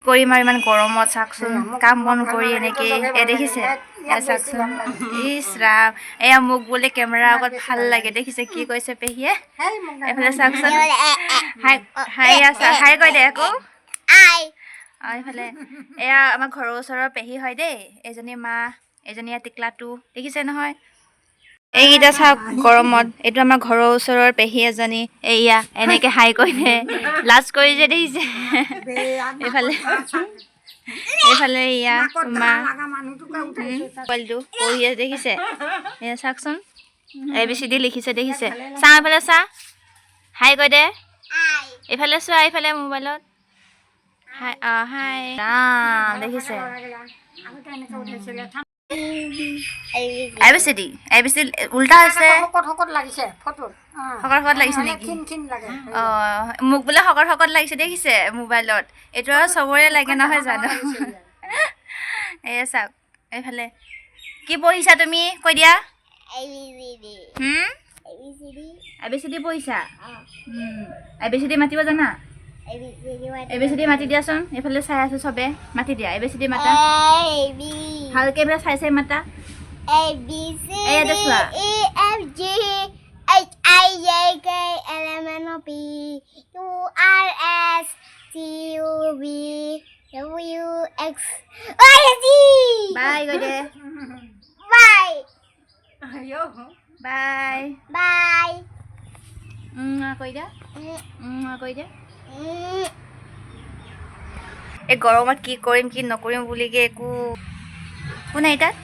কৰিম আৰু ইমান গৰমত চাওকচোন, কাম বন কৰি এনেকে। এই দেখিছে, এয়া চাওকচোন, ইচ ৰাম। এয়া মোক বোলে কেমেৰাৰ আগত ভাল লাগে, দেখিছে কি কৈছে পেহীয়ে? এইফালে চাওকচোন, হাই হাই, এয়া চা, হাই কৈ দে আকৌ। আৰু এইফালে এয়া আমাৰ ঘৰৰ ওচৰৰ পেহী হয় দেই। এজনী মা, এজনী এয়া টিকলাটো, দেখিছে নহয়? এইকেইটা চাওক গৰমত। এইটো আমাৰ ঘৰৰ ওচৰৰ পেহী এজনী, এইয়া এনেকে হাই কৰিলে লাজ কৰি যে, দেখিছে? এইফালে এইফালে এয়া মা, পোৱালিটো পঢ়ি আছে, দেখিছে? এয়া চাওকচোন, এ বি চি ডি লিখিছে, দেখিছে? চা, এইফালে চা, হাই কৈ দে। এইফালে চোৱা, এইফালে মোবাইলত হাই, অঁ হাই। ৰাম, দেখিছে? A B C D, A B C উল্টা হৈছে। শকত শকত লাগিছে ফটোত। শকত শকত লাগিছে নেকি? ক্ষীণ ক্ষীণ লাগে। অঁ, মোক বোলে শকত শকত লাগিছে, দেখিছে মোবাইলত? এইটো আৰু চবৰে লাগে নহয় জানো? এয়া চাওক, এইফালে কি পঢ়িছা তুমি কৈ দিয়া। এ বি চি ডি পঢ়িছা? এ বি চি ডি মাতিব জানা? এ বি চি ডি মাতি দিয়াচোন। এইফালে চাই আছো চবে, মাতি দিয়া, এ বি চি ডি মাতা ভালকে, এইফালে চাই চাই মাতা। A B C এইয়াতে D চোৱা। E F G H I J K L M N O P Q R S T U V W X Y Z. বাই কৈ দে। Bye. বাই। Bye. কৈ দিয়া, কৈ দিয়া। এই গৰমত কি কৰিম কি নকৰিম বুলিকে একো। কোন নাই তাত?